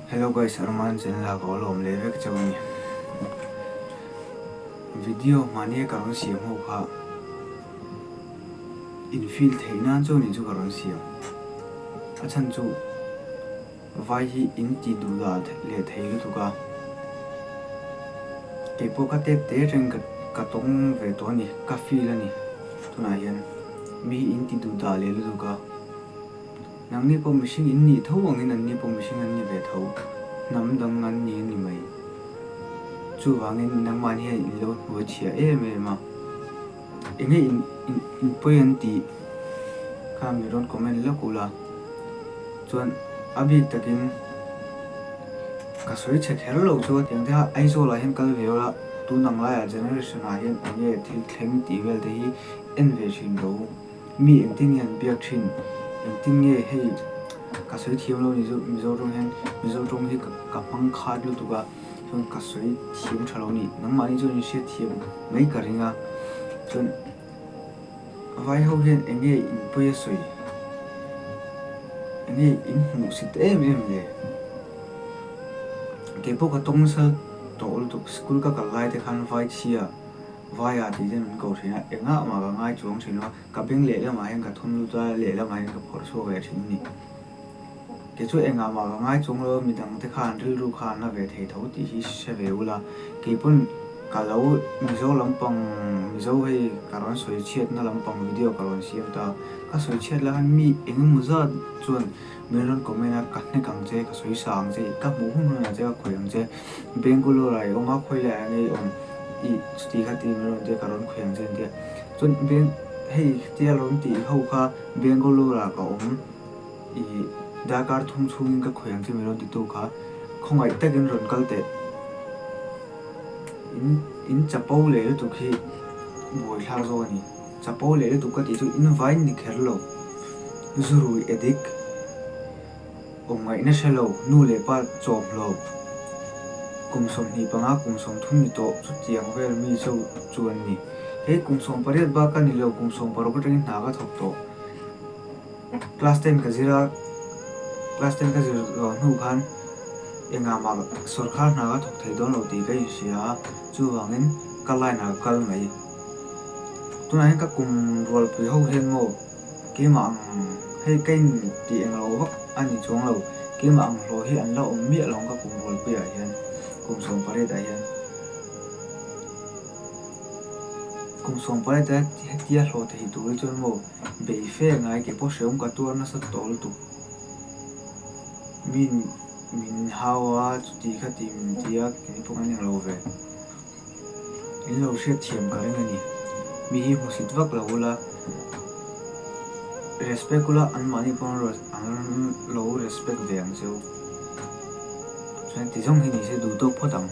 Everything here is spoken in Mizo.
Hello guys, Arman channel ah ka awlawm leh vek chauh a ni. Video hmahni a ka rawn siam ho kha in feel theih nan chu ni chu ka rawn siam. A chhan chu vai hi in ti duh dah leh thei lutuk a. Keipawh ka tet te reng ka tawng ve tawh a ni, ka feel a ni. Tunah hian mi hi in ti duh dah leh lutuk a. Nangni pawh mihring in nih tho angin anni pawh mihring an ni ve tho, hnam dang an ni a ni mai. Chuvangin nangmahni hian in lo hnuai chhia em em a, enge in in pawi an tih kha mi rawn comment lawk ula, chuan a bik takin ka sawi chhe kher lo chu a tiang te kha Aizawl ah hian kal ve ula, tun ang laiah generation ah hian enge thil thleng tih vel te hi en ve thin ro. Mi engtin nge an biak thin? Engtin nge hei ka sawi thiam lo ni chu Mizo tawng hian Mizo tawng hi ka hmang khat lutuk a, chuan ka sawi thiam tha lo ni. Nangmahni chuan in hriat thiam mai ka ring a, chuan vai ho hian eng nge in pawi a sawi? Eng nge in hmuh sit em em le? Keipawh ka tawng nasa tawh lutuk, school ka kal lai te khan vai chhia. Vaia tih ten min ko thin a, engah mah ka ngai chuang thin lo a, ka beng lehlamah hian ka thun lut a, lehlamah hian ka phawrh chhuak leh thin a ni. Kei chu engah mah ka ngai chuang lo a, midang te khan rilru kha an la ve thei tho tih hi hre ve ula, kei pawn ka lo Mizo lampang, Mizo hei ka rawn sawi chhiatna lampang video ka rawn siam ta, ka sawi chhiat lai khan mi engemaw zat chuan min rawn comment a, ka hnek ang che, ka sawi sa ang che, ka hmuh hun hunah che ka khawih ang che, Bangalore ah i awm a, khawi laiah nge i awm? Ih chuti kha ti min rawn tia ka rawn khawih ang che an tia. Chuan Beng hei tia rawn tih ho kha Bangalore ah ka awm ih darkar thum chhungin ka khawih ang che min rawn ti tu kha khawngaih takin rawn kal teh. In in chapo leh lutuk hi buaithlak zawk a ni. Chapo leh lutuk ka tih chu in vain ni kher lo. Zurui addict. Awm ngaihna hre lo, nu leh pa chawm lo. Kum 25, kum 30 ni tawh chutiang vel mi cho chu an ni. Hei kum 18 bak ka ni lo, kum 16 atangin hna ka thawk tawh. Class ten ka zir a, class ten ka zir zawh hnu khan engah mah sawrkhar hna ka thawk thei dawn lo tih ka inhria a, chuvangin ka line ah ka kal mai. Tunah hian ka kum rualpui ho hian maw? Keimah ang hei ka in tih eng lo vak a ni chuang lo, keimah ang hlawh hi an la awm miah lo ang ka kum rualpuiah hian, kum 18 ah hian. Kum 18 ah hetia hlawh thei tur hi chuan maw bei fe ngai kei pawh hreawm ka tuar nasa tawh lutuk. Min min hau a chuti khati min ti a kei pawh kan englo ve. In lo hriat thiam ka ring a ni. Mi hi hmusit vak lo ula, respect ula anmahni pawh an lo respect ve ang che u. Chuan ti zawng hi ni se duh tawk phawt ang.